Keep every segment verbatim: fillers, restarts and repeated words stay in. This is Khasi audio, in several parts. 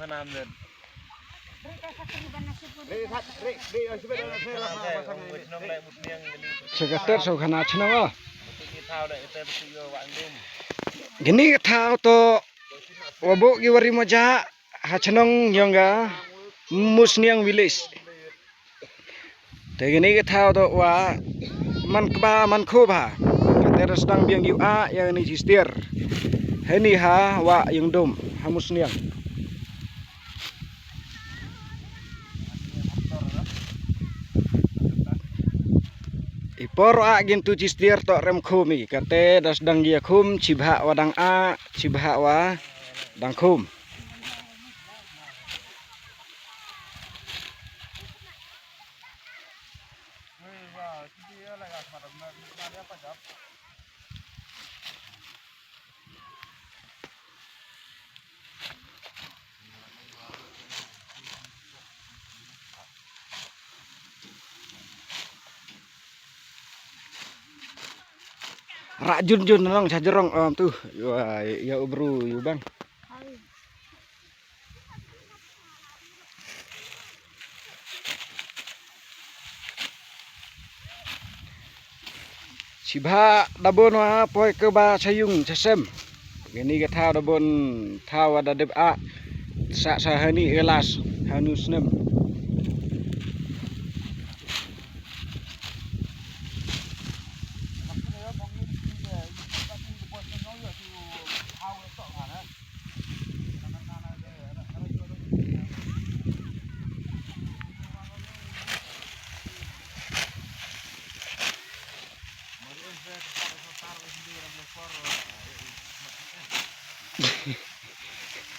Sha ka ter sha khana chnong ah. Kini ka thaw to wa buh ki wari moja ha chnong yong ka Musniang village. Te kini ka thaw to wa man kba man khup ha. Ka ter sdang biang yu a ya ni chistier. Hani ha wa yung dum ha Musniang. I por a gin tu chistier to rem khum i kate das dang gia khum chibha wa dang a chibha wa dang khum. Rak jun jun nong sa jrong om tu. Yu, yu bru yu bang. Sibha da bun wa poi kaba sa yung sa sem. Kini ka thaw da bun thaw wa da dep a sa sa hani elas hanu snem.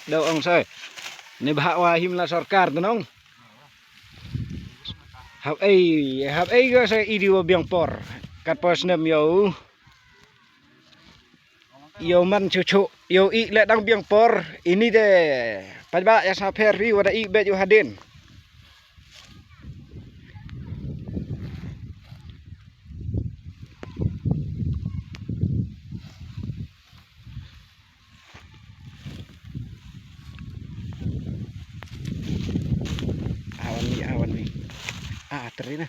Dau ong sai. Ni bha wa him la sorkar tu nong. Hap ei, hap ei ga sai idi wa biang por. Kat pos nem yo. Yo man chu chu yo i le dang biang por ini de. Pat ba ya sa pher ri wa da i be ju hadin. Awan ni, awan ni. Ah, terina.